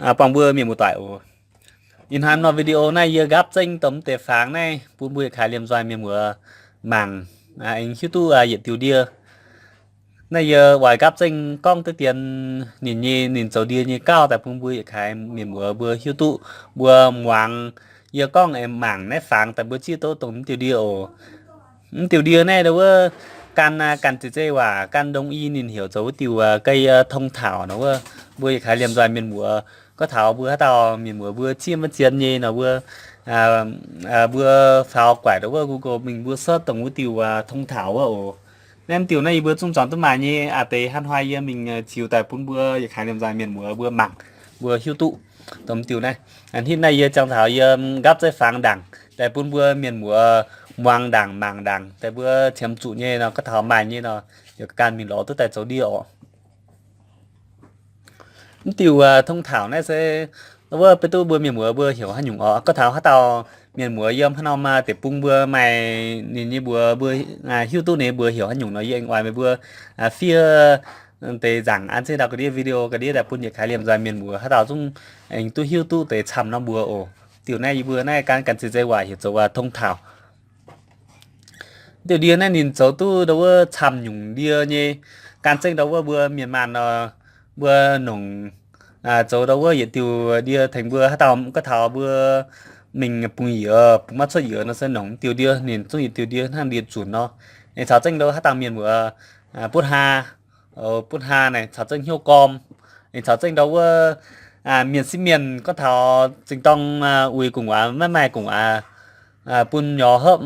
buangh mbuo mienh muoz-doic oc. Ih hnoi norm video naaiv yie nqaapv zengv dongh mv deix fangx naaiv bun mbuo yietc kaaix liemh nzoih mienh muoz mangc, aengx hiuv duqv yietc diuh ndie. Naaiv yie oix nqaapv zengv gorngv deix dien ninh nyei, ninh zoux ndie nyei gauh daaih bun mbuo yietc kaaix mienh muoz mbuo hiuv duqv, mbuo muangx. Yie gorngv aengx mangc naaiv fangx daaih mbuo zieqv duqv dongh mv diuh ndie oc. Mv diuh ndie naaiv ndau wuov gan, ganh zeiz zeiv waac, gan đông y ninh heuc zoux wuov diuh ga'ye tong taux nor wuov. Mbuo yietc kaaix liemh nzoih mienh muoz, gorngv taux mbuo haaix dauh mienh muoz mbuo zieqv maiv zien nyei nor mbuo, mbuo faaux guaix ndau wuov Google mingh mbuo search dongh wuov diuh tong taux wuov oc. Naaiv mv diuh naaiv yie mbuo zungv zuangx duqv maaih nyei. Aa deix hnangv hnoi yie mingh ziux daaih bun mbuo yietc kaaix liemh nzoih mienh muoz mbuo mangc, mbuo hiuv duqv dongh mv diuh naaiv. Hnitv naaiv yie ziangh taux yie nqaapv zengv fangx ndaangc daaih bun mbuo mienh muoz muangx ndaangc mangc ndaangc daaih mbuo qiemx zuqc nyei nor, gorngv taux maaih nyei nor, yaac ganh mingh lorz duqv daaih zoux ndie oc. Mv diuh tong taux naaiv se wuov beiv duqv mbuo mienh muoz mbuo heuc haaix nyungc oc. Gorngv taux haaix dauh mienh muoz yiem haaix norm deic-bung mbuo maaih ninh nyei mbuox mbuo hiuv duqv ninh mbuox heuc haaix nyungc nor yie aengx oix meih mbuo fiev deix nzaangc an zengv ndau ga'ndiev video ga'ndiev daaih bun yietc kaaix liemh nzoih mienh muoz haaix dauh zungv aengx duqv hiuv duqv deix camv norm mbuox oc. Diuh naaiv yie mbuo naaiv gan ganh zeiz zeiv waac heuc zoux tong taux. Diuh ndie naaiv ninh zoux duqv ndau wuov camv nyungc ndie nyei. Gan zengv ndau wuov mbuo mienh maanh nor, mbuo nongc zoux ndau wuov yietc diuh ndie tengx mbuo haaix dauh gorngv taux mbuo mingh bungx-youz bungx maiv cuotv youz nor se nongc diuh ndie ninh zungv yietc diuh ndie hnangv ndie zunc nor. Aengx caux zengv ndau haaix dauh mienh muoz butv haa, butv haa naaic caux zengv hnyouv gorm. Aengx caux zengv ndau wuov mienh sieqv mienh gorngv taux zingh dorng uix gu'nguaaz maiv maaih gu'nguaaz bun nyorx hopv,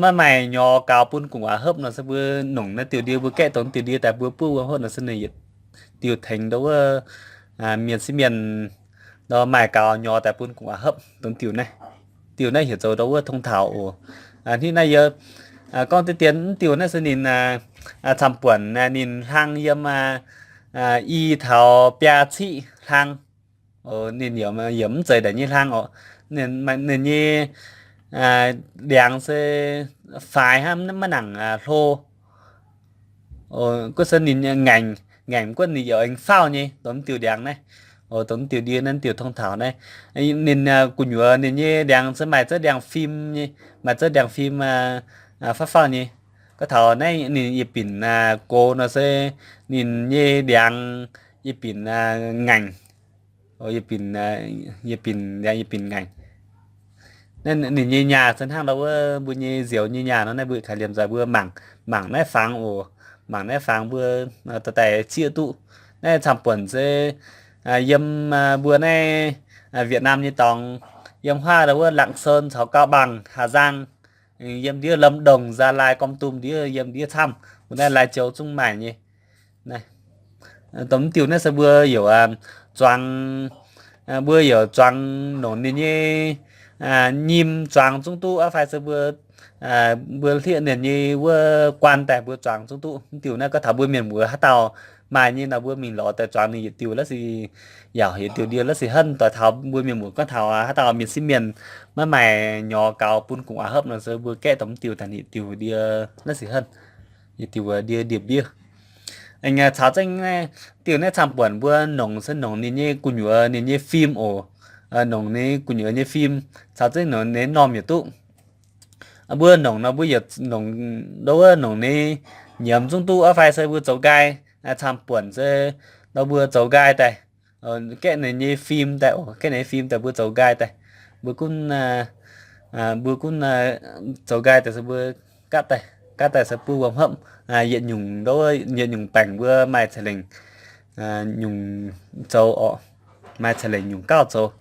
maiv maaih nyorx gaux bun gu'nguaaz hopv nor se mbuo nongc naaiv diuh ndie mbuo gaeqv dongh diuh ndie daaih mbuo buov wuom hopv nor se ninh yietc diuh tengx ndau wuov mienh sieqv mienh nor maaih gaux nyorx daaih bun gu'nguaaz hopv dongh diuh naaiv. Diuh naaiv heuc zoux ndau wuov tong taux oc. Hnitv naaiv yie gorngv deix dien mv diuh naaiv se ninh camv-buonc ninh hlang yiem i taux biaa ciqv hlang. Ninh yiem mv zeiz ndaic nyei hlang oc. Ninh nyei ndiangx se faix hnangv maiv nangc hlo. Guov se ninh ngaengc, ngaengc guov ninh yaac aengx faauv nyei, dongh mv diuh ndiangx naaiv. Dongh mv diuh ndie naaiv, mv diuh tong taux naaiv. Ninh gu'nyuoz ninh nyei ndiangx se maaih zouv ndiangx-fim nyei, maaih zouv ndiangx-fim faauv faauv nyei. Gorngv taux naaiv ninh yietc binc gox nor se ninh nyei ndiangx yietc binc ngaengc. Yietc binc, yietc binc ndiangx yietc binc ngaengc. Naaiv ninh nyei nyaah se hnangv ndau wuov mbuo nyei nzioux nyei nyaah nor, naaiv mbuo kaaix liemh nzoih mbuo mangc, mangc naaiv fangx oc. Mangc naaiv fangx mbuo daaih daaih zieqv duqv. Naaiv camv-buonc se yiem mbuo naaiv Việt Nam nyei dorngx, yiem huaav ndau wuov Lạng Sơn caux Cao Bằng, Hà Giang, yiem ndiev Lâm Đồng, Gia Lai, Kon Tum ndiev, yiem ndiev camv. Mbuo naaiv Lai Châu zungv maaih nyei. Dongh mv diuh naaiv se mbuo yaac zuangx, mbuo yaac zuangx nongc ninh nyei nyim zuangx zungv duqv aqv fai se mbuo, mbuo hlieqv ninh nyei wuov guan daaih mbuo zuangx zungv duqv. Mv diuh naaiv gorngv taux mbuo mienh muoz haaix dauh maaih nyei nor mbuo mingh lorz daaih zuangx ninh yietc diuh laav sic, yaac yietc diuh ndie laav sic henv. Doix taux mbuo mienh muoz gorngv taux haaix dauh mienh sieqv mienh maiv maaih nyorx gaux bun gu'nguaaz hopv nor se mbuo gaeqv dongh mv diuh daaih yietc diuh ndie laav sic henv, yietc diuh ndie ndie-mbiev. Aengx caux zengv diuh naaiv camv-buonc mbuo nongc se nongc ninh nyei gu'nyuoz ninh nyei fim oc. Nongc ninh gu'nyuoz nyei fim, caux zengv nongc ninh normh yietc duqv. Mbuo nongc nor mbuo yietc nongc, ndau wuov nongc ninh nyiemz zungv duqv aqv fai se mbuo zoux nqaai, camv-buonc se ndau mbuo zoux nqaai daaih, gaeqv ninh nyei fim daaih oc, gaeqv ninh nyei fim daaih mbuo zoux nqaai daaih. Mbuo gunv, mbuo gunv zoux nqaai daaih se mbuo gaatv daaih, gaatv daaih se buov wuom hopv, yietc nyungc ndau wuov yietc nyungc baengc mbuo maaih ca'lengc nyungc zoux oc, maaih ca'lengc nyungc gauh zoux.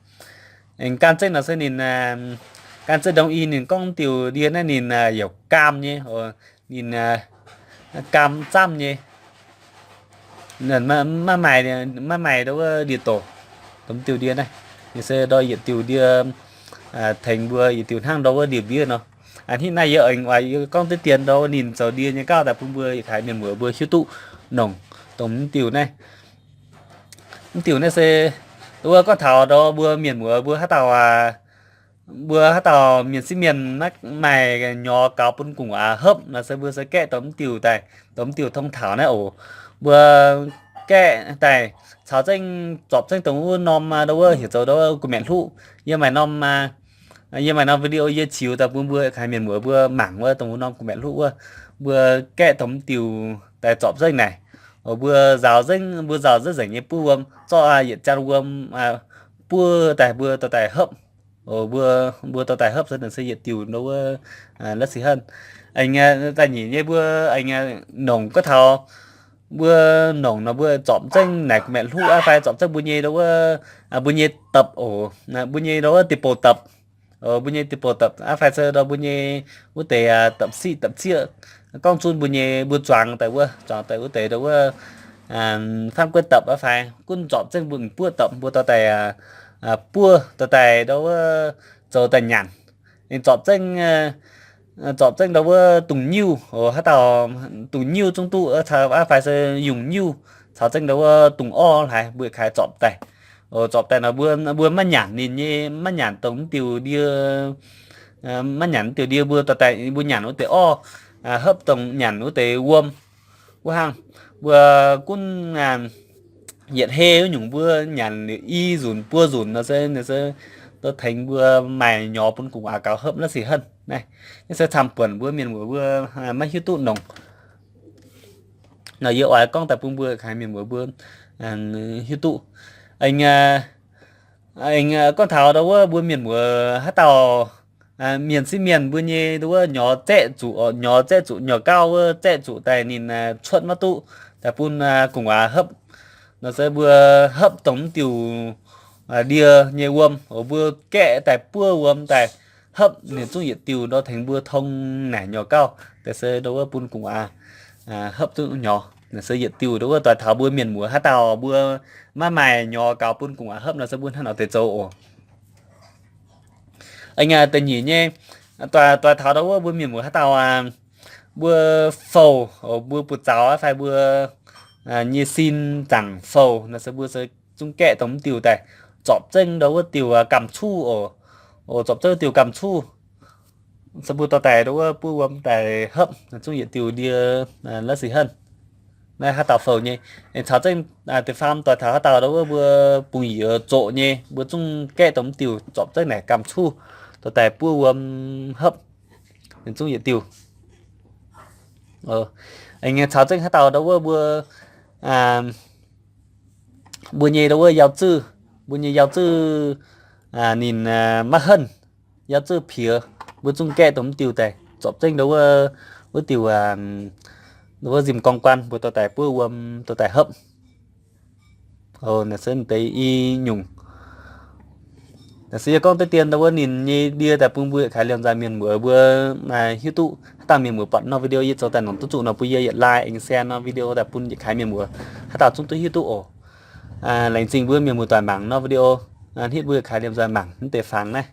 Aengx gan zengv nor se ninh, gan zengv ndongc i ninh gorngv diuh ndie naaiv ninh yaac gaam nyei, ninh gaam zamv nyei. Maiv maaih, maiv maaih ndau wuov ndie-doc, dongh diuh ndie naaiv. Ninh se ndau yietc diuh ndie tengx mbuo yietc diuh hnangv ndau wuov ndie-mbiev nor. Hnitv naaiv yie aengx oix gorngv deix dien ndau ninh zoux ndie nyei gauh daaih bun mbuo yietc kaaix mienh muoz mbuo hiuv duqv nongc dongh mv diuh naaiv. Mv diuh naaiv se ndau wuov gorngv taux ndau mbuo mienh muoz mbuo haaix dauh, mbuo haaix dauh mienh sieqv mienh maiv maaih nyorx gaux bun gu'nguaaz hopv nor se mbuo se gaeqv dongh mv diuh daaih, dongh mv diuh tong taux naaiv oc. Mbuo gaeqv daaih caux zengv zorpc zengv dongh wuov norm ndau wuov heuc zoux ndau wuov gu'maeqc hluqv. Yie maaih norm, yie maaih norm video yie ziux daaih bun mbuo kaaix mienh muoz mbuo mangc wuov dongh wuov norm gu'maeqc hluqv wuov, mbuo gaeqv dongh mv diuh daaih zorpc zengv naaic. Mbuo nzaaux zengv, mbuo nzaaux zengv nzengc nyei buov wuom, zorqv yietc jaan wuom buov daaih mbuo dorh daaih hopv. Mbuo, mbuo dorh daaih hopv se naaic se yietc diuh ndau wuov la'sic henv. Aengx da'nyeic nyei mbuo aengx nongc gorngv taux mbuo nongc nor mbuo zorpc zengv naaic gu'maeqc hluqv aqv fai zorpc zengv mbuo nyei ndau wuov, mbuo nyei dapc oc, mbuo nyei ndau wuov deic-bouc dapc. Mbuo nyei deic-bouc dapc aqv fai se ndau mbuo nyei wuov deix dapc siqv dapc zieqv, gorngv zunv mbuo nyei mbuo zuangx daaih wuov, zuangx daaih wuov deix ndau wuov faanv gueiv dapc aqv fai gunv zorpc zengv mbuo m'buoqv dapc mbuo dorh daaih buov dorh daaih ndau wuov zoux daaih nyanc. Ninh zorpc zengv, zorpc zengv ndau wuov dungz nyiuv oc, haaix dauh dungz nyiuv zungv duqv aqv fai se yungh nyiuv caux zengv ndau wuov dungz orv hlaaix mbuo kaaix zorpc daaih. Zorpc daaih nor mbuo, mbuo maiv nyanc ninh nyei, maiv nyanc dongh mv diuh ndie, maiv nyanc mv diuh ndie mbuo dorh daaih mbuo nyanc wuov deix orv, hopv dongh nyanc wuov deix wuom wuov hnangv. Mbuo gunv yietc hei wuov nyungc mbuo nyanc i nzunc buo nzunc nor se, se dorh tengx mbuo maaih nyorx bun gu'nguaaz gaux hopv la'sic henv naaiv. Naaiv se camv-buonc mbuo mienh muoz mbuo maiv hiuv duqv nongc. Nor yie oix gorngv daaih bun mbuo kaaix mienh muoz mbuo hiuv duqv. Aengx, aengx gorngv taux ndau wuov mbuo mienh muoz haaix dauh mienh sieqv mienh mbuo nyei ndau wuov nyorx zaeqv zuqc, nyorx zaeqv zuqc, nyorx gauv wuov zaeqv zuqc daaih ninh cuotv maiv duqv daaih bun gu'nguaaz hopv. Nor se mbuo hopv dongh mv diuh ndie nyei wuom, mbuo gaeqv daaih buov wuom daaih hopv ninh zungv yietc diuh ndau tengx mbuo tong naaic nyorx gauv daaih se ndau wuov bun gu'nguaaz hopv duqv nyorx. Naaic se yietc diuh ndau wuov doix taux mbuo mienh muoz haaix dauh mbuo maiv maaih nyorx gaux bun gu'nguaaz hopv nor se mbuo hnangv nor deix zoux oc. Aengx da'nyeic nyei, doix, doix taux ndau wuov mbuo mienh muoz haaix dauh mbuo fouh, mbuo buoz-zaux aqv fai mbuo nyei sin zaangc fouh nor se mbuo se zungv gaeqv dongh mv diuh daaih zorpc zengv ndau wuov diuh gamh cuv oc. Zorpc zengv diuh gamh cuv se mbuo dorh daaih ndau wuov buov wuom daaih hopv zungv yietc diuh ndie la'sic henv. Naaiv haaix dauh fouh nyei. Aengx caux zengv deix faam doix taux haaix dauh ndau wuov mbuo bungx-yiec zoqc nyei mbuo zungv gaeqv dongh mv diuh zorpc zengv naaic gamh cuv dorh daaih buov wuom hopv ninh zungv yietc diuh. Aengx caux zengv haaix dauh ndau wuov mbuo, mbuo nyei ndau wuov yaac zuqc, mbuo nyei yaac zuqc ninh maiv henv, yaac zuqc piex, mbuo zungv gaeqv dongh mv diuh daaih zorpc zengv ndau wuov, wuov diuh, ndau wuov nzimv gorngv guanh mbuo dorh daaih buov wuom dorh daaih hopv. Naaiv se deix i nyungc. Naaiv se yie gorngv deix dien ndau wuov ninh nyei ndie daaih bun mbuo yietc kaaix liemh nzaaih mienh muoz mbuo hiuv duqv. Haaix dauh mienh muoz buatc norm video yie zoux daaih nongc duqv zuqc nor bun yie yietc like aengx share norm video daaih bun yietc kaaix mienh muoz haaix dauh zungv duqv hiuv duqv oc. Laengz zingh mbuo mienh muoz doic mangc norm video, hitv mbuo yietc kaaix liemh nzaaih mangc mv deix fangx naaiv.